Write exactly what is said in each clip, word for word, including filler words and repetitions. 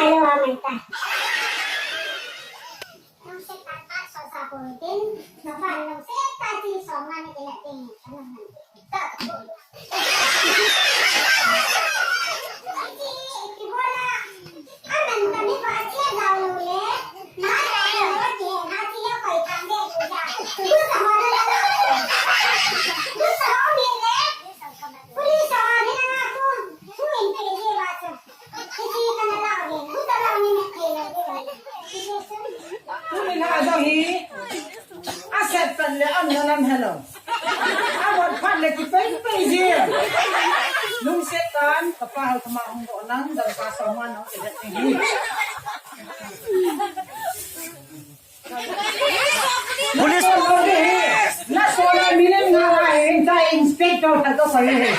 Ewa mai ta. Nang se ta ta so sa ko tin, na pa nang se ta ti so ma ni ke na tin. Tuni na jong hi, aset pan le an na lam hello. Abot phat le kipei pei ji. Lungset tan, kapa hal kama hung doh nang, dangka soma nang, kaya ting hi. Police! Na sola milen nga la, eh, ta inspector ta to sa, eh.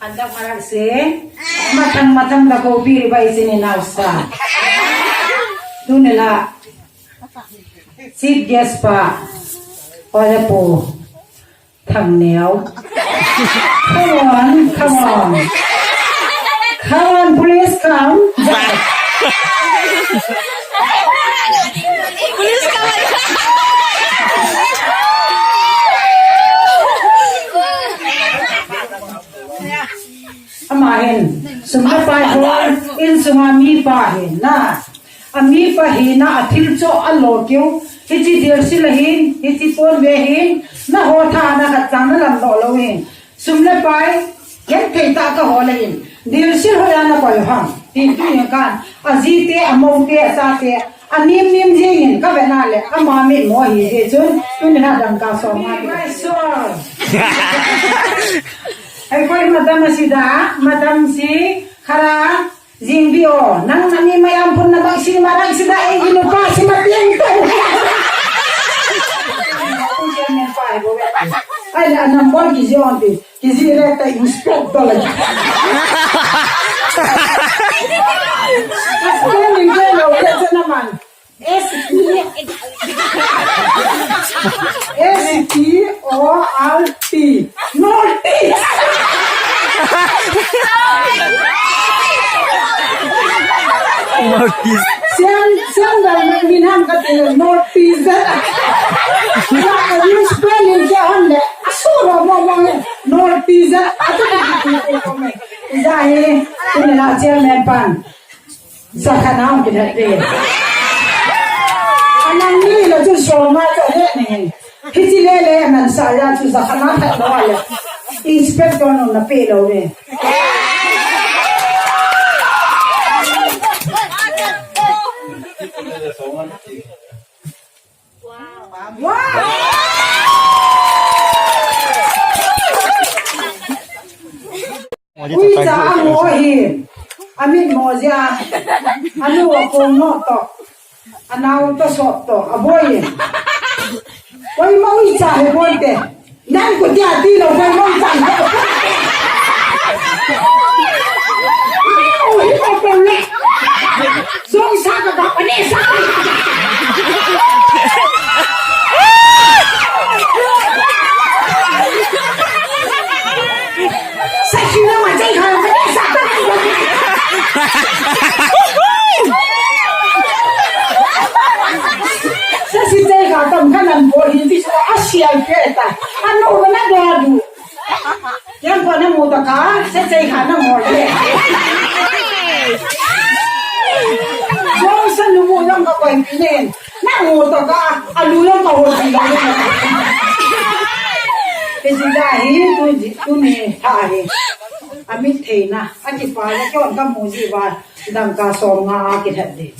Anda marak se, matang matang da ko biri bai sini nausa. Tuni la, chief guest pa, oya po, thang neo. Come on, come on. Come on, please come. Police ka lai. Ama hin, sum le pai hon, insunga mipa hina. Amipa hina athil cho alo keu. Hichi dilse la hin, hichi pon ve hin, na ho tha na khat chang na lam doh lou hin. Sum le pai, ken thei ta ka ho le hin. Dilse ho ya na koi ham. Tin tu yin kan. Aji te, amou te, asa te. Anim nim ji yin ka ve na le. Ama mi mo hi ji chun. Tuni na dangka soma. Ai koi madam si da, madam si, khara, Jing bi o, nang nami mayam pun na bang si marak si da, eh, inu pa si matiang tu. Ai, la number ki ji on ti, ki ji le ta inspect to la. Spelling ke lo, ke je na man. S T, S T O R T. Northeast. Northeast. Siang, siang dah nak minam kata Northeast. Nak use spelling ke on le. Asura mo mo Northeast. Atu di di di di. Ija he, ini lah chairman pan. Jakhat na hung kihet te. Anang ni la chu soma chu ahet ni. Hichi le le nan sa ya chu jakhat na phet lou le. Inspector nu na pe lou le. Wow! Uicha amo hi, amit mo jia, anu akong no to, anao to sop to, aboi. Koima uicha he bonte, nang ko tia ti lo koima uicha he. Ui, ko ko le. Song sa ka ka pane sa. Koi pinen, na mu to ka, alu lo ka ho ji lo. Hiche ja hi, tu ji, tuni tha hi. Amit theina, akipa le kihon ka mu ji uva, dangka som nga a kithat ding.